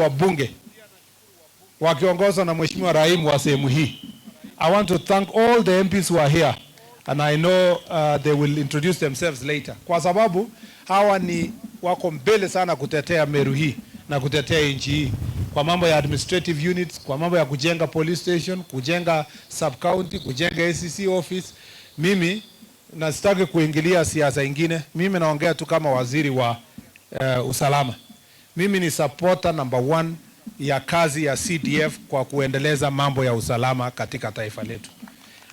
wabunge wakiongozwa na Mheshimiwa Raimu wa sehemu hii. I want to thank all the MPs who are here and I know they will introduce themselves later, kwa sababu hawa ni wako mbele sana kutetea Meru hii na kutetea nchi hii kwa mambo ya administrative units, kwa mambo ya kujenga police station, kujenga sub county, kujenga ACC office. Mimi na sitaki kuingilia siasa ingine, mimi naongea tu kama waziri wa usalama. Mimi ni supporter number one ya kazi ya CDF kwa kuendeleza mambo ya usalama katika taifa letu.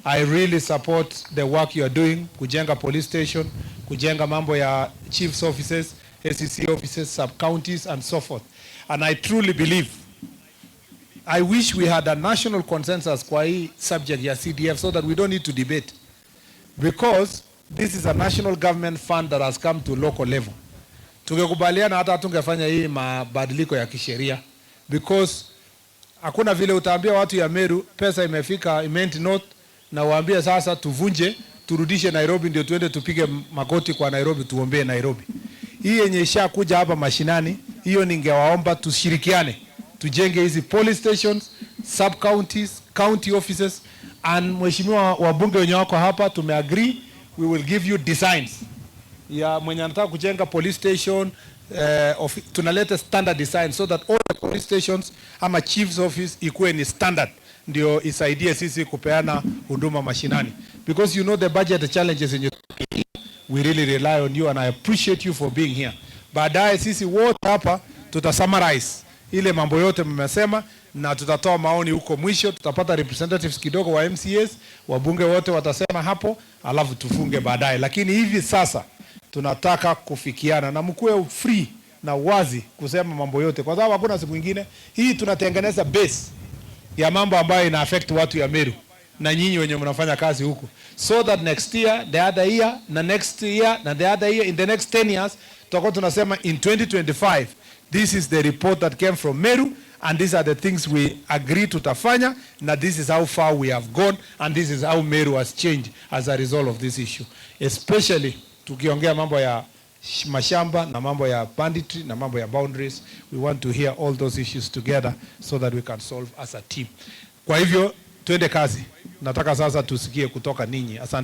I really support the work you are doing, kujenga police station, kujenga mambo ya chiefs offices, ACC offices, sub counties and so forth. And I truly believe, I wish we had a national consensus kwa hii subject ya CDF so that we don't need to debate, because this is a national government fund that has come to local level. Tungekubaliana hata tungefanya hii mabadiliko ya kisheria, because hakuna vile utaambia watu ya Meru pesa imefika Imenti North na waambie sasa tuvunje, turudishe Nairobi ndio tuende tupige magoti kwa Nairobi, tuombee Nairobi. Hii yenye ishakuja hapa mashinani, hiyo ningewaomba tushirikiane, tujenge hizi police stations, sub counties, county offices. And mheshimiwa, wabunge wenye wako hapa, tumeagree we will give you designs ya mwenye anataka kujenga police station, tunaleta standard design so that all the police stations ama chief's office ikuwe ni standard, ndio isaidie sisi kupeana huduma mashinani, because you know the budget challenges in, we really rely on you and I appreciate you for being here. Baadaye sisi wote hapa tuta summarize ile mambo yote mmesema na tutatoa maoni huko mwisho. Tutapata representatives kidogo wa MCAs, wabunge wote watasema hapo, alafu tufunge baadaye. Lakini hivi sasa tunataka kufikiana na mkuwe free na wazi kusema mambo yote, kwa sababu hakuna siku ingine. Hii tunatengeneza base ya mambo ambayo ina affect watu ya Meru na nyinyi wenye mnafanya kazi huku, so that next year, the other year, na next year, na the other year, in the next 10 years tutakuwa tunasema, "In 2025 this is the report that came from Meru and these are the things we agree tutafanya, na this is how far we have gone and this is how Meru has changed as a result of this issue," especially tukiongea mambo ya mashamba na mambo ya banditry na mambo ya boundaries. We want to hear all those issues together so that we can solve as a team. Kwa hivyo twende kazi. Nataka sasa tusikie kutoka ninyi. Asante.